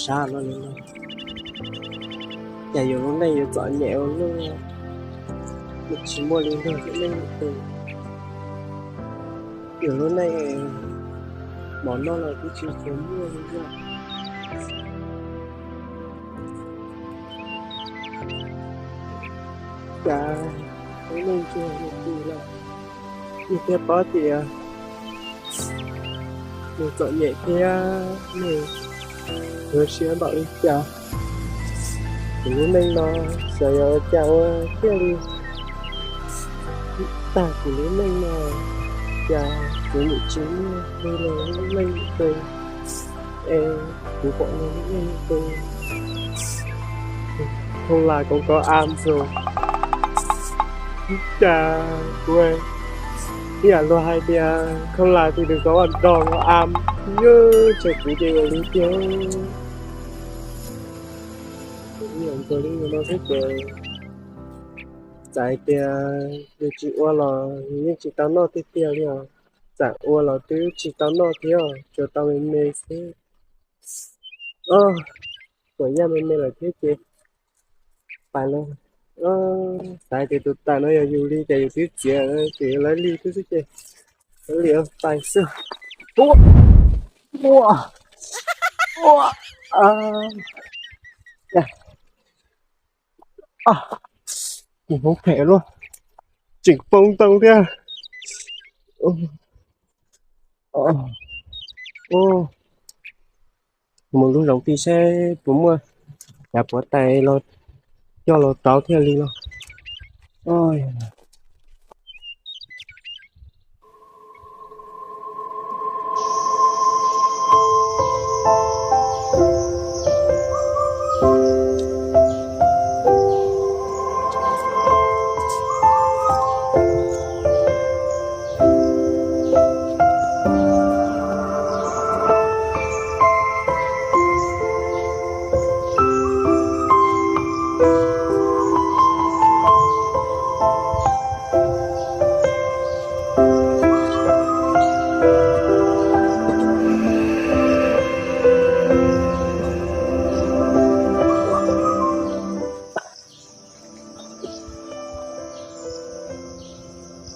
Sab no li no, cas yus lub neej yuav txom nyem ua luaj, tsis muaj li luag lub neej tus. Yus lub neej mov noj los twb tsis tshua muaj li na. Cas lub neej tsuas yog tus lawm, yus thiaj paub tias nws txom nyem thiab nws tu siab npaum li cas. Kuv lub neej no xyov yog ua cas ua thiaj li tag kuv lub neej no, cas kuv nim tsis muaj li los lub neej tus. Es kuv pom no lub neej tus, không là cũng có ăn rồi. Cas kuv ib yam luag hais tias không làm thì đừng có ăn đòn ăn, yog tsam kuv ces ua li tiag. Kuv ib yam nkaus li no xwb ces txawm hais tias yus tsis ua los yus yeej tsis tau noj tiag tiag li os. Txawm ua los twb tsis tau noj thiab, tsuas tau me me xwb. Tuam yaj me me lawm thiab ces pais los. Xav tias tus tawm no yog yus li ces yus twb txiav, ces yus lawv li twb xwb ces lawv li pais xwb. Ua, ua, ua, kuv hmoov phem luaj, tseem poob ntoo thiab. Mus lub zoov tid seb puas muaj cov puav tais los coj los rauv thiaj li los.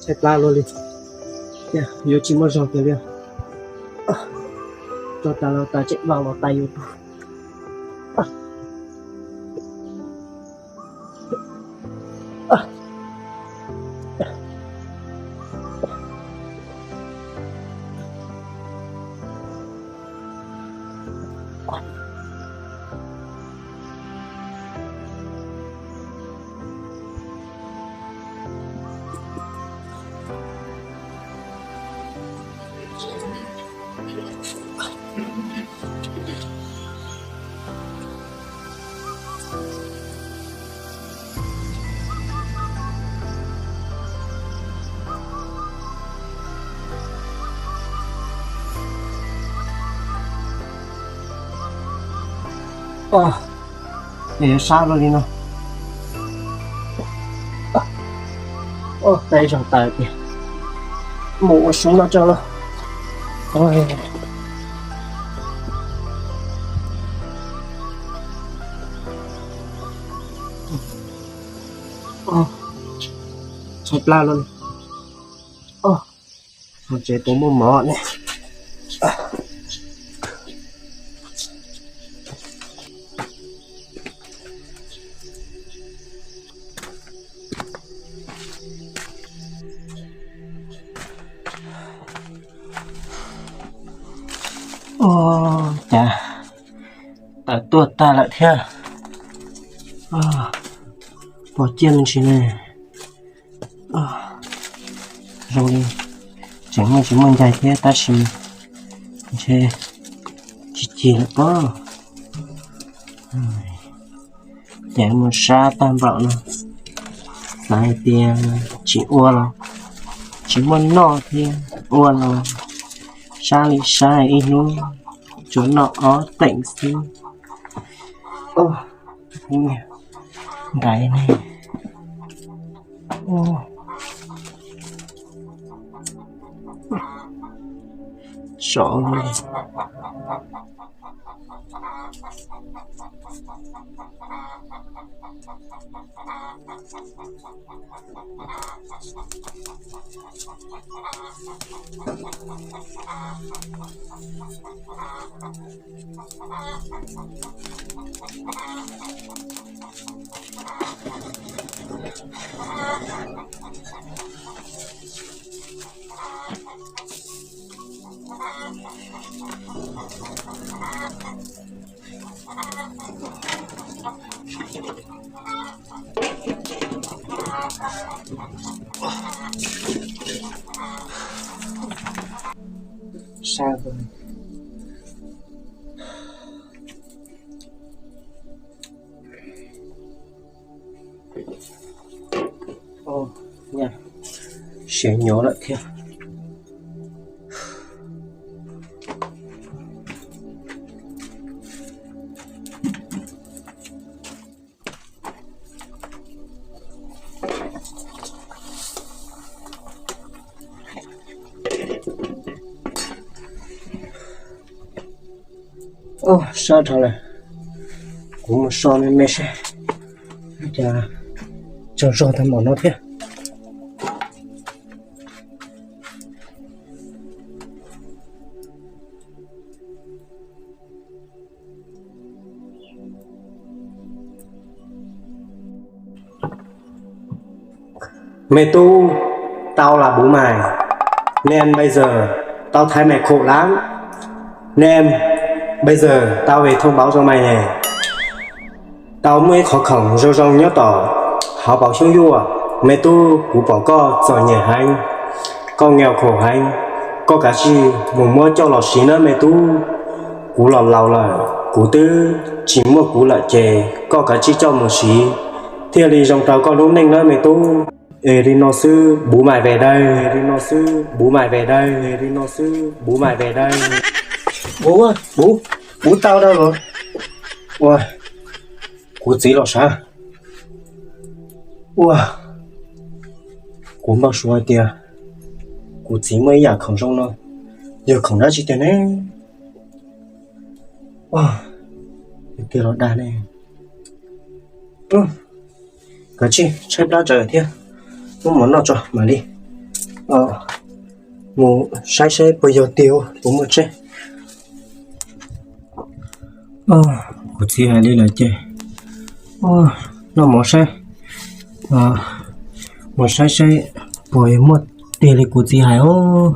Tshaib plab luaj li, yuav tsis muaj zog kiag li. Rau tas los tas, tseem vau los tas yus. Yuav sab luaj li no. Ua tau ib zaug taws tiag, mus ua su noj tso los. Tshaib plab luaj li. Hauv tsev puas muaj mov ne? Ua cas tawm tuaj tag lawm thiab. Pom ciaj me ntsis ne. Zoo li tseem muaj tsis muaj ncai thiab tab sis ntshe tsis cig lawm pob. Ces mus sab tag npaum no, xav hais tias tsis ua los tsis muaj noj thiab, ua los sab li sab ib hnub tsuas noj ob teem xwb. Nraiv ne. Sov. Siav nyob lawm thiab. Sab dhau lawm, kuv mus so me me seb cas tsaug zog tag npaum no thiab. Mày tu, tao là bố mày, nên bây giờ tao thấy mày khổ lắm, nên bây giờ tao về thông báo cho mày nè. Tao muaj ib qhov khoom zoo zoo nyob tom hauv paus xyoob yuaj, mày tu, kuv pom koj txom nyem heev, koj nghèo khổ heev, koj kav tsij mus muab coj los siv nawb mày tu. Kuv los laus lawm, kuv twb tsis muaj kuv lawm ces koj kav tsij coj mus siv thiaj li zoo rau koj lub neej nawb mày tu. Es li no xwb, bố mày về đây, es li no xwb, bố mày về đây, es li no xwb, bố mày về đây. Ua, ua, ua, tau dab los? Ua, kuv txiv los sav. Ua, kuv npau suav hais tias kuv txiv muaj ib yam khoom zoo no, yog khoom dab tsi tiag ne? Ua, tiag los dag ne. Kav tsij tshaib plab tsawv thiab, muab mov noj tso mam li mus saib saib puas yog tiag puas muaj tseeb. Kuv txiv hais li lawm ces noj mov saib, mus saib saib puas muaj tiag li kuv txiv hais os.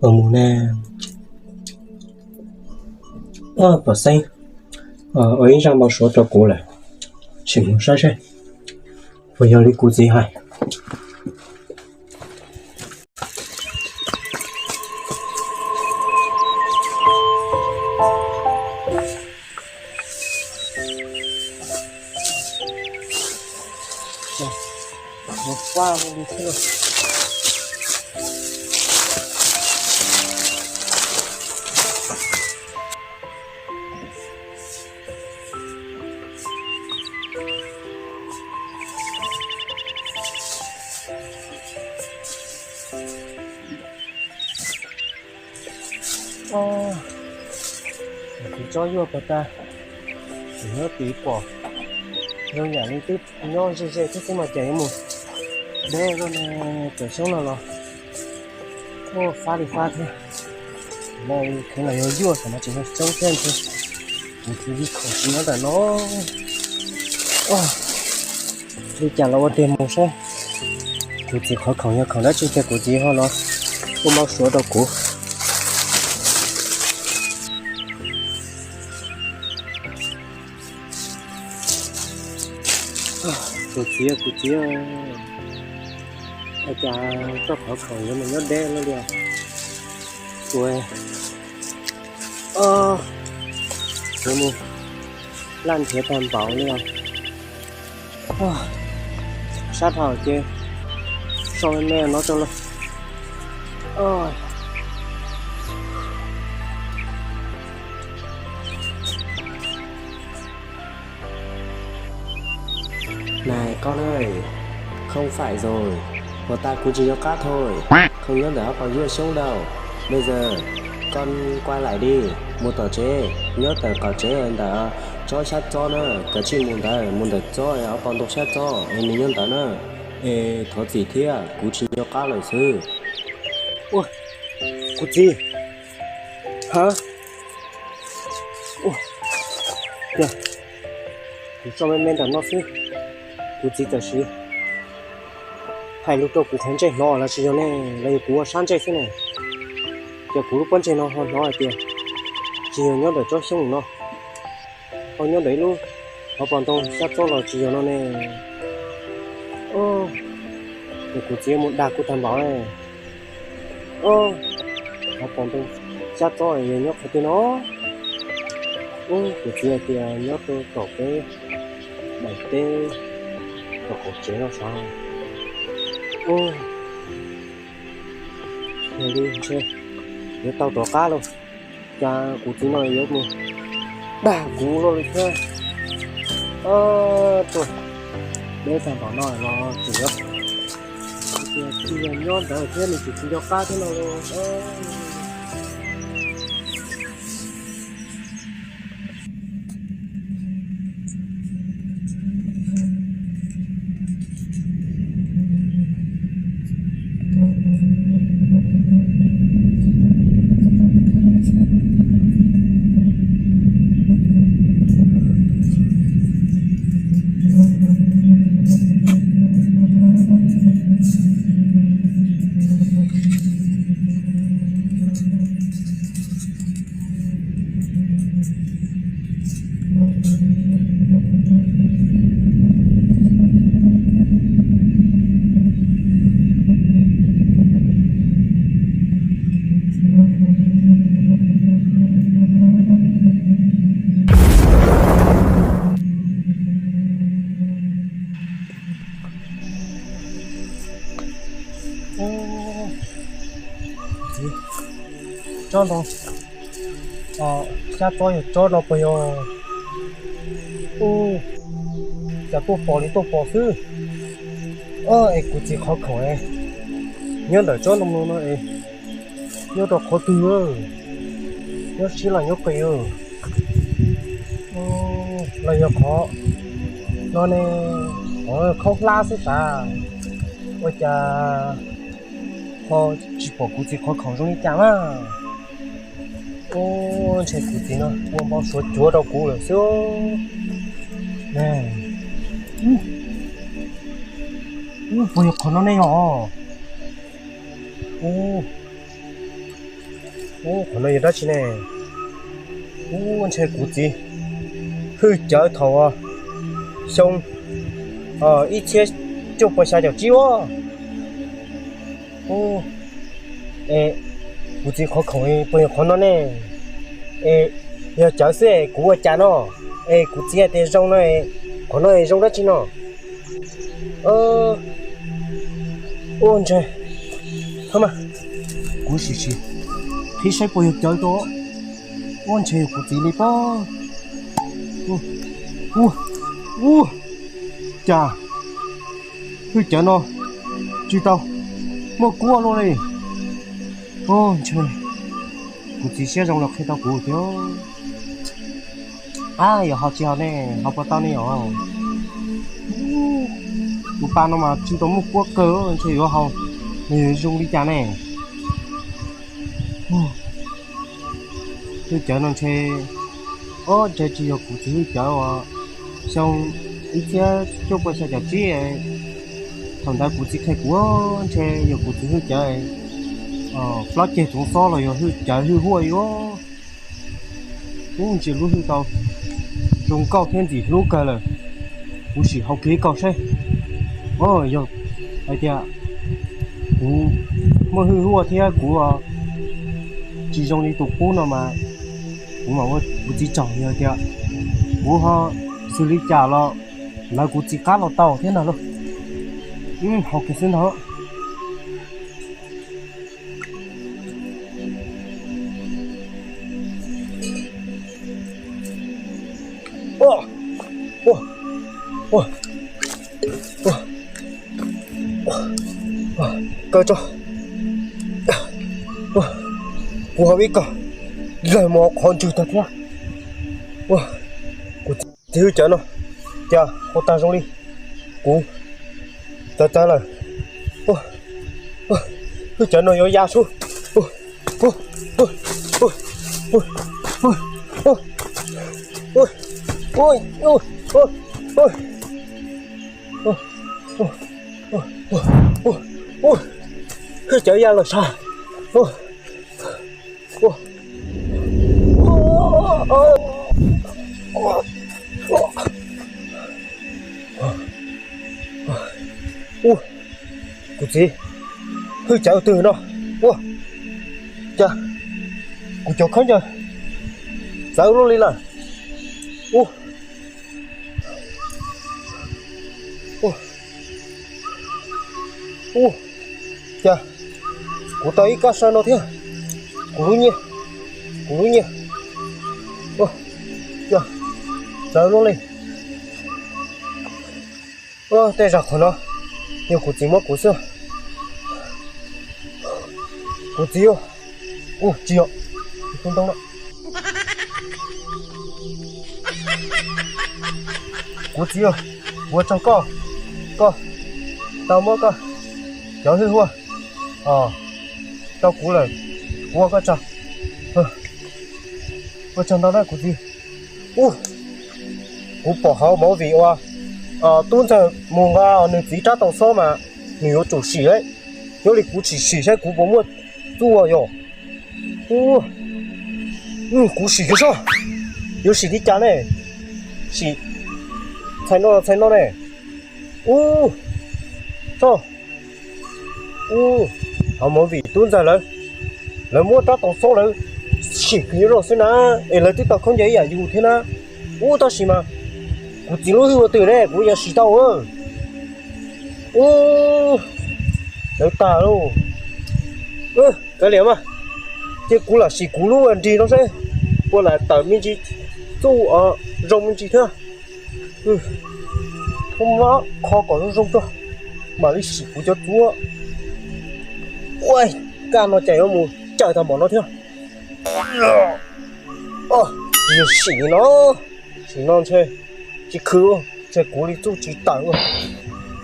Mus ne, pom xeeb ua ib zaj npau suav rau kuv lawm, sim mus saib seb puas yog li kuv txiv hais. qab li thiab lauj. Ov, kuv tsob yuaj puas tag, kuv nyob tid pom zoo yam li twb nyob ze ze thiab xwb mas cas yuav mus deb loj ne. Cov xyoob no los ua fab li fab thiab. Ov, kheev los yog yuaj xwb mas tsis yog xyoob thiab ntshe. Kuv txiv li khoom tsis nyob ntawm no. Ov, li cas los ua tiag mus saib. Kuv txiv qhov khoom yog khoom dab tsi tiag kuv txiv ho los ua npau suav rau kuv. Kuv txiv, kuv txiv, ua cas koj qhov khoom yuav mus nyob deb loj li os? Kuv yuav mus laj nrhiav tag npaum li os. Sab dhau ces so me me no rau lauj. Này con ơi, không phải rồi, của ta cũng chỉ nyob qab thôi, không nyob ntawm hauv paus yuaj xyoob đâu. Bây giờ con quay lại đi, mus tom tsev, nyob ntawm qaum tsev ntawm tsob xyab txob na, kav tsij mus ntawd, mus ntawm tsob hauv paus ntoo xyab txob es nws nyob ntawd na. Es thov txim thiab, kuv tsis nco qab lawm xwb. Ua, kuv txiv, ha, ua, yog kuv tso me me nram no xwb, kuv txiv txawm siv hais lus rau kuv qhov ntsej hnov los tsis yog ne, los yog kuv ua sab ntsej xwb ne? Ces kuv lub pob ntseg no ho hnov hais tias tsis yog nyob ntawm tsob xyoob no, ho nyob ntawm ib lub hauv paus ntoo xyab txob los tsis yog no ne. Ces kuv txiv mus dag kuv tag npaum ne. Hauv paus ntoo xyab txob yog nyob qhov twg no? Kuv txiv hais tias nyob rau tom peb daim teb, tom qaum tsev no sav. Yog li ntshe yuav tau rov qab lauj, cas kuv txiv no yuav mus dag kuv luaj li thiab. Tuaj deb tag npaum no los tseem yuav, tias tsis yog nyob ntawd thiab nws tsis tsis nco qab thiab no los. Tsob no, xyab txob yog tsob no puas yog? Ub, cas tuaj pom li tuaj pom xwb. Es kuv txiv qhov khoom nyob ntawm tsob ntoo no no es nyob rau qhov twg? Nyob siab los nyob qis? Los yog qhov no ne, qhov khaub hlab xwb sav. Ua cas ho tsis pom kuv txiv qhov khoom zoo li cas na? Ub, ntshe kuv txiv no ua npau suav cuav rau kuv lawm xwb. Puas yog qhov no ne yog? Ub, qhov no yog dab tsi ne? Ub, ntshe kuv txiv hwj cawv thaum xyoo ib txhiab cuaj puas xya caum tsib ua. Ub, es kuv txiv qhov khoom puas yog qhov no ne? Es yog cawv xwb es kuv ua cas no? Es kuv txiv hais tias zoo no, qhov no zoo dab tsi no? Ua ntshe, thov mas, kuv sim sim qhib saib puas yog cawv rau. Ua ntshe yog kuv txiv li pob. Ua, ua, cas hwj cawv no tsis tau muaj kuab luaj li. Ua ntshe kuv txiv siab zoo los qhia tau kuv tiag. Ab, yog ho tsis ho ne, ho puas tau ne os? Tus pa no mas tsis tau muaj kuab kawg, ntshe yuav haus nws zoo li cas ne. Hwj cawv no ntshe, ob, ntshe tsis yog kuv txiv hwj cawv os. Xyoo ib txhiab cuaj pua xya caum tsib, thaum ntawd kuv txiv qhia kuv, ntshe yog kuv txiv hwj cawv. Plaub ceg txoov xob los yog hwj cawv hwj huaj yuav. Ub, ntsia lub hwj tau zoo nkauj thiab ntxim hlub kawg lawm. Kuv sim haus kiag ib kaus saib. Yog hais tias kuv muaj hwj huaj thiab kuv tsis zoo li tus qub no mas kuv mam ua kuv txiv tsaug. Yog tias kuv ho xws li cas los lawv kuv txiv qab los tau thiab ntag lauj. Haus kiag xwb ntag. Kaw tso. Kuv haus ib kaus, dlaws mos qhov ntswg tag thiab. Kuv txiv hwj cawv no cas ua tag zoo li kuv txawv txawv lawm. Hwj cawv no yuav ya sub. Hwj cawv ya lawm sas. Ua, kuv txiv, hwj cawv twg no? Ua, cas kuv cov khaub ncaws txawv luaj li lawm. Ua, ua, cas kuv tau ib kab saw no thiab. Kuv lub nyiaj, kuv lub nyiaj, ua, cas txawv luaj li. Tej zaum qhov no yog kuv txiv muab kuv xwb. Kuv txiv, u, tsis yog, kuv ntoo no. Kuv txiv, ua tsaug koj, koj tau muab koj cov hwj huaj rau kuv lawm, kuv ua koj tsaug. Ua tsaug ntau na kuv txiv. Ub, kuv pom hauv movie uas tub ntxawg mus nqa nws txiv rab taus xob mas nws yuav tsum sim, nyob li kuv tsis sim saib kuv puas muaj txuj yom. Kuv sim kiag soj, yuav sim li cas ne? Sim txhais no txhais no ne. Ub, soj. Ub, hauv movie tub ntxawg lawv, lawv muab rab taus xob lawv sim kwv yees loj xwb na, es lawv twb tau khaub ncaws ib yam yus thiab na. Ub, tab sis mas kuv txiv lub hwj ua twg ne kuv yuav sim tau. Ub, lawv tas lauj. Kav liam mas, cia kuv lam sim kuv lub nrig no seb puas lam tawm me ntsis txuj zoo me ntsis thiab. Kho kom zoo zoo tso, mam li sim kuv cov txuj. Ua, kab no cas yuav mus cawm tag npaum no thiab. Yog sim no, sim no ntshe tsis khwv, ntshe kuv li txuj tsis tawm.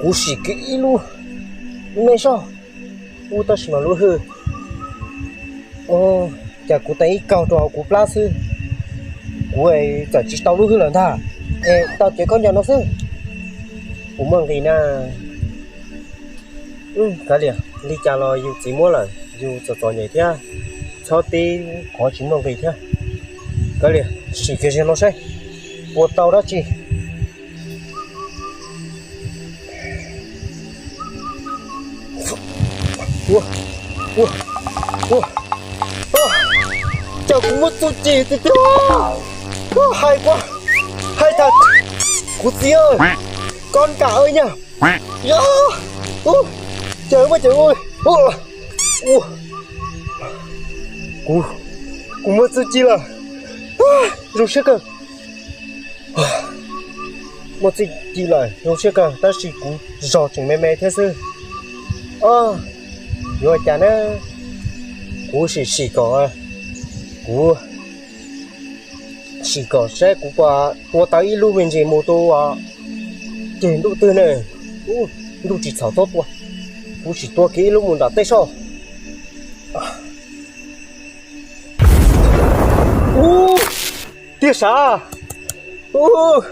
Kuv sim kiag ib lub me soj. Ub, tab sis mas lub hwj, cas kuv teev ib kaug rau hauv kuv plab xwb, kuv txawm tsis tau lub hwj lawm ntag. Es tau cev khaub ncaws no xwb, kuv muaj nqis na. Kav liam, li cas los yus txiv muab lawm, yus txom txom nyem thiab, txhob tib qhov tsis muaj nqis thiab. Kav liam, sim kiag zaum no saib puas tau dab tsi. Ua, ua, ua, cas kuv muaj txuj ci tiag tiag. Hais kuv, hais tas, kuv txiv, koj nkam nyaj. Yog, ub, Ces, ces, kuv, kuv muaj txuj ci lawm. Zoo siab kawg. Muaj txuj ci lawm zoo siab kawg tab sis kuv zog tseem me me thiab xwb. Yuav ua cas na? Kuv sim sim kom, kuv sim kom saib kuv puas tua tau ib lub me ntsis mus tua ceg ntuj twg na. Ntuj tsis txhaum txhob tua, kuv sim tua kiag ib lub mus nram tej soj. Ub, tiag sav. Ub,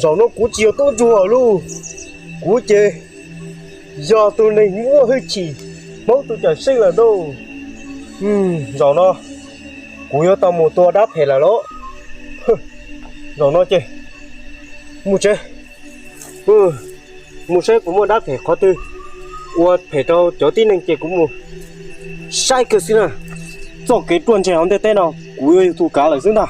zaum no kuv tsis yog tub ntsuag lauj, kuv ces yog tus neeg muaj hwj chim Hmoob tus cawm seej lawm lauj. Zaum no kuv yuav tau mus tua dab phem lawm lauj. Zaum no ces mus tsev, mus saib kuv muaj dab phem qhov twg ua phem rau cov tib neeg ces kuv mus saib kiag xwb na. Txoj kev ruaj ntseg hauv ntiaj teb no kuv yuav yog tus kav lawm xwb ntag.